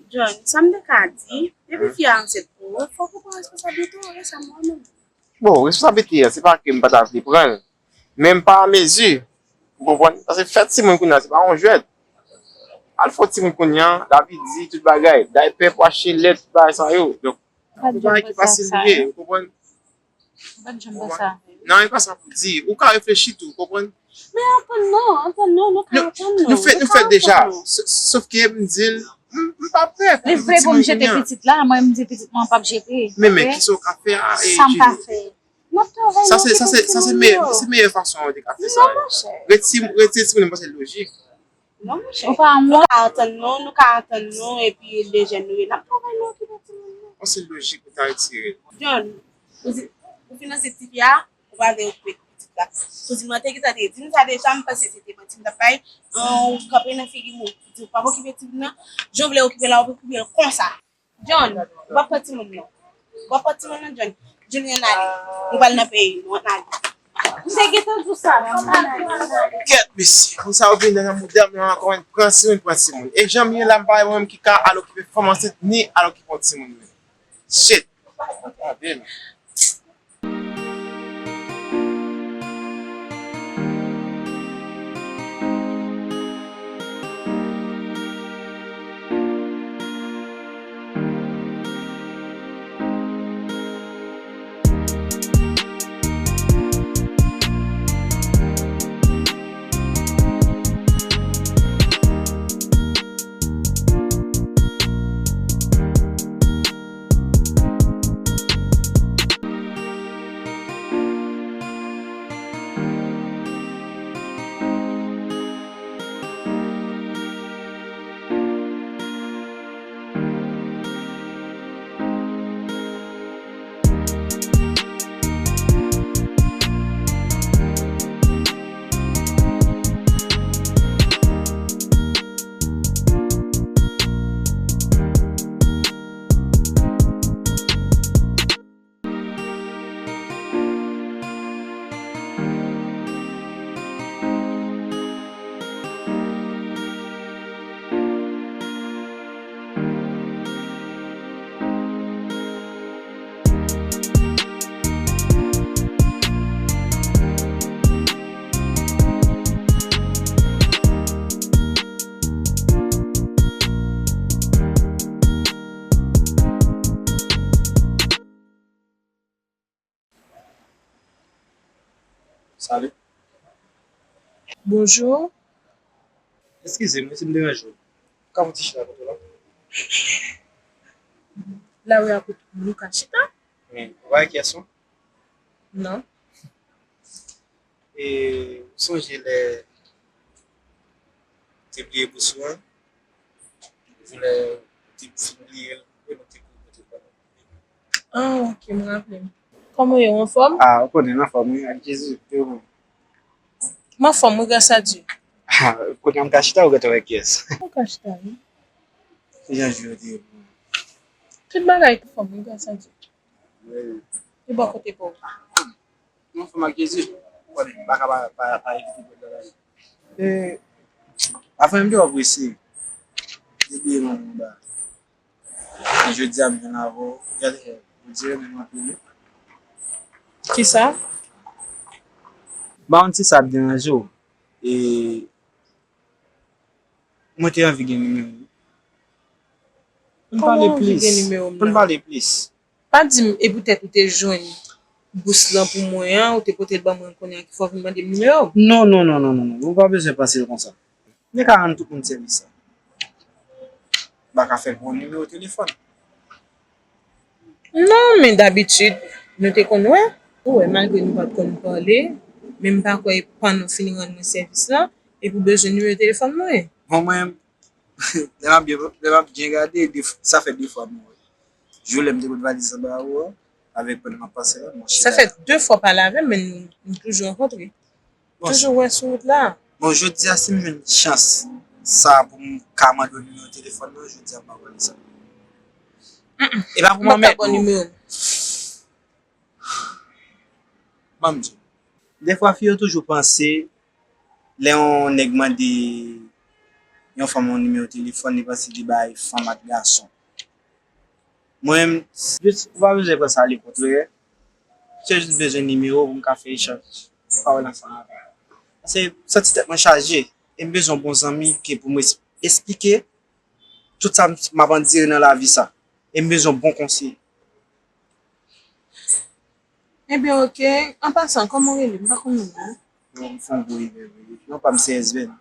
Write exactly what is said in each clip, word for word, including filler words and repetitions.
John, sa m te ka di, depi fi a ansent pou ou, fòk ou pran responsablite w, e sa m wè menm. Bon, responsablite a, se pa ke m pa ta vle pran l, men m pa a mezi, ou konprann? Paske fè timoun kounye a, se pa yon jwèt. Al fè timoun kounye a, lavi di, tout bagay, daypè pou achte lèt, tout bagay sa yo. Donk, yon bagay ki fasil li ye, ou konprann? Ou pa t janm panse a. Non, e pa sa pou di. Ou ka reflechi tou, ou konprann? Men antann nou, antann nou, nou ka antann nou. Nou fè, nou fè deja. Sof ke m di l, m, m pa prè pou timoun kounye a. Li vre pou m jete pitit la, mwen m di pitit mwen p ap jete. Men, men, kisa w ka fè a, e, Julie? Sa m pa fè. N ap travay, n ap fè timoun yo. Sa se, sa se, sa se meyè, se meyè fason ou te ka fè sa. Non, monchè. Retire, retire timoun yo, m panse lojik. Non, monchè. Ou pa wont? Nou ka antann nou, nou ka antann nou, epi de jèn nou ye, n ap travay, nou okipe timoun nou. Bon, se lojik pou ta retire l. John, ou di, ou finanse tifi a, ou pa vle okipe pitit la. Sou di mwen te gentan te di m sa deja, m panse se te manti m t ap bay. An, ou kanpe nan figi moun, ou di ou p ap okipe timoun nan. Jan w vle okipe l la, w ap okipe l konsa. John, ou p ap pran timoun nan. Ou p ap pran timoun nan, John. Julian, ale. Nou pral nan peyi nou, ann ale. M te gentan di w sa. Kèt, mesye. Moun sa yo vin nan mouda m nan ankò, pran timoun, pran timoun. E jan m ye la, m pa wè mwen ki ka al okipe fanm ansent, ni al okipe yon timoun menm. Shit. Antrave m. Salut. Bonjou. Eskize m wi si m deranje w. Ou ka fè yon ti chita kote w la? Lari a kote moun ka chita? Wi. Ou pa wè kiyès ou? Non. E ou sonje lè ou te bliye bous ou an? Jou lè ou te fin bliye l, e nou te kouri kote w pran l. Ah, ok, m raple m. Kòman w ye, w anfòm? Ah, ou konnen, m anfòm, wi, ak Jezi, wi. M anfòm, wi, gras a Dye. Ah, kounye a m ka chita, ou gentan wè kiyès. Ou ka chita, wi. Ki jan jou yo te ye pou ou? Tout bagay anfòm, wi, gras a Dye. Wi. E bò kote pa w? M anfòm ak Jezi. Ou konnen, m pa ka pa, pa, pa evite pran travay. E, avan m te wè w prese. Depi m anba. E jodi a m jwenn avè w. Gade, ou di renmen m anpil wi. Kisa? M pa konn si sa ap deranje w. E mwen te anvi gen nimewo w. Pou n pale plis. Pou n pale plis. Pa di m, e poutèt ou te jwenn bous lan pou mwen an, ou te pote l ban mwen kounye a ki fè w vin mande m nimewo m? Non, non, non, non, non, non. Ou pa bezwen panse l konsa. Mwen ka rann tout moun sèvis sa. M pa ka fè l pou yon nimewo telefòn. Non, men dabitid, nou te konn wè. Ou wè, malgre nou pa t konn pale, men m pa kwè pandan w fin rann mwen sèvis lan, epi w bezwen nimewo telefòn mwen. Bon, mwen, lè m ap byen, lè m ap byen gade, de f-, sa fè de fwa m wè. Jou lè m te pot valiz anba ou an, avèk pandan m ap pase la, monchè. Sa fè de fwa w pale avè m, men nou, nou toujou rankontre. Bon, toujou wè sou wout la. Bon, jodi a, si m jwenn chans sa pou m ka mande w nimewo telefòn nan, jodi a, m pa pale sa. Mm, mm. E pa pou m anmède w. M ap ba w nimewo m. Ban m di w. Defwa, fi yo toujou panse, lè yon nèg mande Yon fanm yon nimewo telefòn, li panse li bay fanm ak gason. Mwen menm, jis, ou pa bezwen pran sa lekontrè. Se jis bezwen nimewo pou m ka fè echanj pawòl ansanm avè w. Paske m santi tèt mwen chaje, e m bezwen yon bon zanmi ke pou m es-, esplike tout sa m, m ap andire nan lavi sa. E m bezwen yon bon konseye. Ebyen, oke. An pasan, kòman w rele? M pa konn non w. Non, m fè yon gwo erè vre. Non pa m se Esven.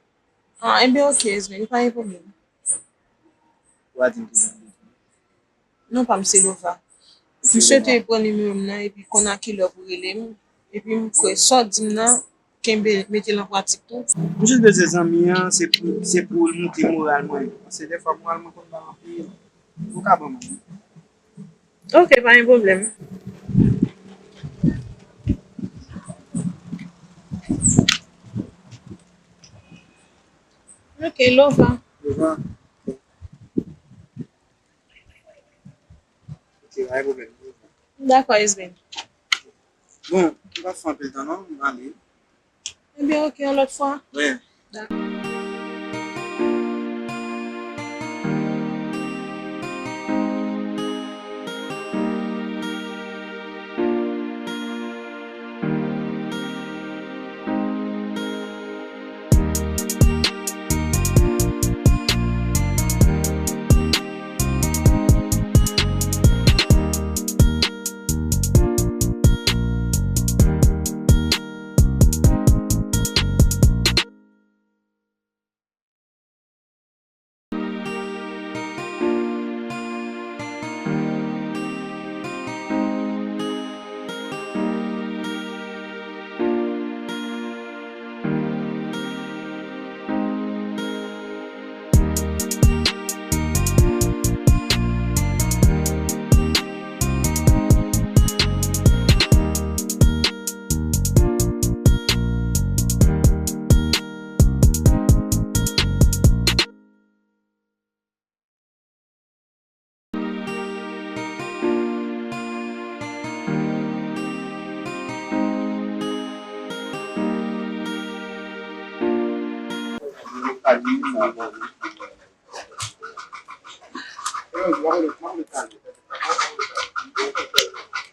Ah, ebyen, oke, Esven, pa gen pwoblèm. Ou pa di m ki non. Non pa m se Lova. M swete pran nimewo m nan epi konn a kilè pou rele m. Epi m kwè sa w di m nan, kenbe, mete l an pratik tou. M jis bezwen zanmi an, se pou, se pou l moute moral mwen. Paske dèfwa moral mwen konn ba anpil. Ou ka ban mwen. Ok, pa gen pwoblèm. Ok, Lova. Lova. Ok, pa gen pwoblèm. Dakò, Esben. Bon, m pa fè anpil tan non, m ale. Ebyen, ok, yon lòt fwa. Wi. Dakò.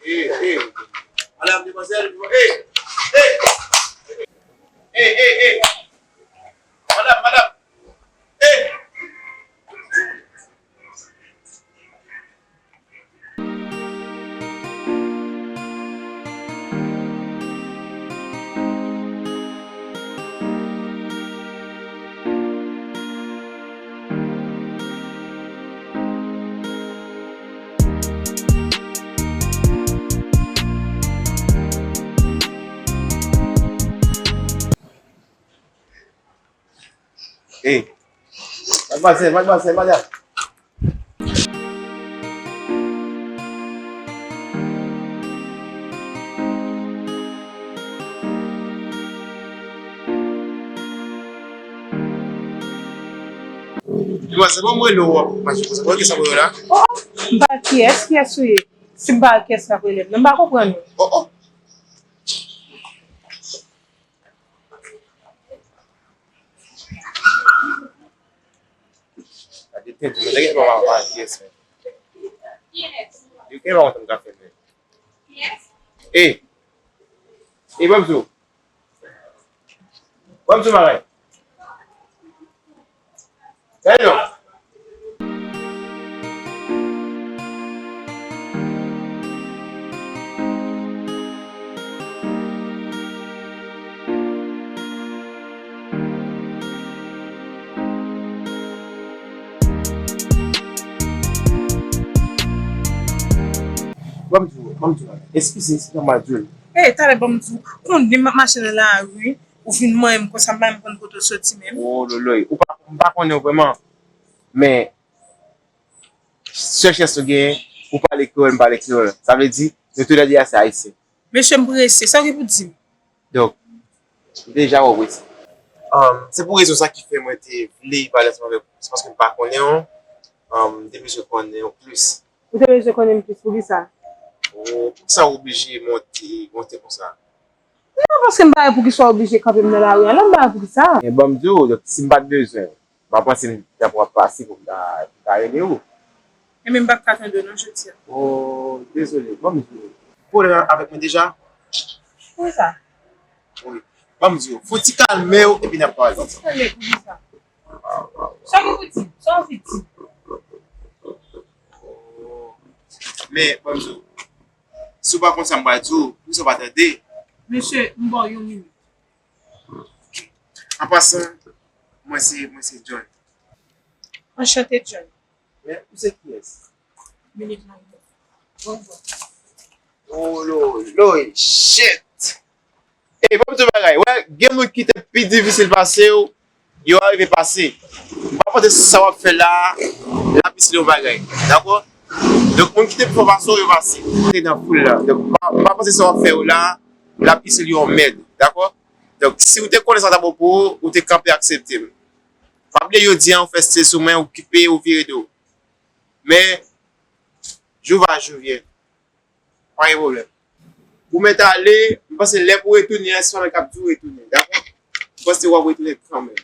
Hey, hey. Madame, demoiselle, hey, hey. Hey, hey, hey. Madame, madame. Hey. Ey, mademoiselle, mademoiselle, madam. Demoiselle, bon, mwen rele w, w ap mache konsa. Bon, kisa mwen la? Oh, oh, m pa kiyès, kiyès ou ye? Si m pa kiyès k ap rele m nan, m pa konprann ou. Oh, oh. Gade tenten, nèg la pa wè kiyès, men. Yo gen lontan m ka fè, men. Ey! Ey, ban m di w. Ban m di w bagay. Gade non. Ban m di w, ban m di w, eskize si m mal di w. Ey, talè ban m di w, konnen m ap mache nan lari, ou vin manyen m konsa, m pa menm konn kote w soti menm. Oh, loloy, ou pa, m pa konnen w vrèman, men sèl chans nou genyen, ou pale kreyòl, m pale kreyòl. Sa vle di, nou toulède a se ayisyen. Mesye, m prese, sa w gen pou di m? Donk, ou deja wè w prese. Um, se pou rezon sa ki fè mwen te vle pale ansanm avèk ou. Se paske m pa konnen w, um, m te bezwen konnen w plis. Ou te bezwen konnen m plis, poukisa? Ou, poukisa w oblije monte, monte konsa? Non, paske m pa wè poukisa w oblije kanpe m nan lari a. Non, m pa wè poukisa. Men ban m di w, donk, si m pa t bezwen w, M ap panse m t ap wè w ap pase pou m ta, pou m ta rele w. Enben, m p ap ka tande w non jodi a. Oh, dezole. Ban m di w. Pwoblèm avèk mwen deja? Poukisa? Wi. Ban m di w. Fò w ti kalme w epi n ap pale. Fò w ti kalme poukisa? Sa w gen pou di m? Sa w anvi di m? Men, ban m di w. Si w pa konn sa m pral di w, poukisa w pa tande? Mesye, m ba w yon minit. An pasan, mwen se, mwen se John. Anchante, John. Men, ou se kiyès? Minit la rive. Bon, bon. Oh, lo, lo, shit! Ey, ban m di w bagay. Wè, gen moun ki te pi difisil pase w, yo arive pase. M pa panse sa w ap fè la, l ap itil yon bagay. Dakò? Donk, moun ki te pi fò pase w, yo pase. Te nan foul la. Donk, m pa, m pa panse sa w ap fè yo la, l ap itil yon mèd. Dakò? Donk, si w te konnen sa ta bon pou ou, ou te kanpe aksepte m. Pa bliye jodi a, ou fè stil sou mwen, ou kipe, ou vire do. Men, jou va, jou vyen. Pa gen pwoblèm. Ou mèt ale, m panse lè pou w retounen an, se pa mwen k ap di w retounen, dakò? M panse w ap retounen kanmenm.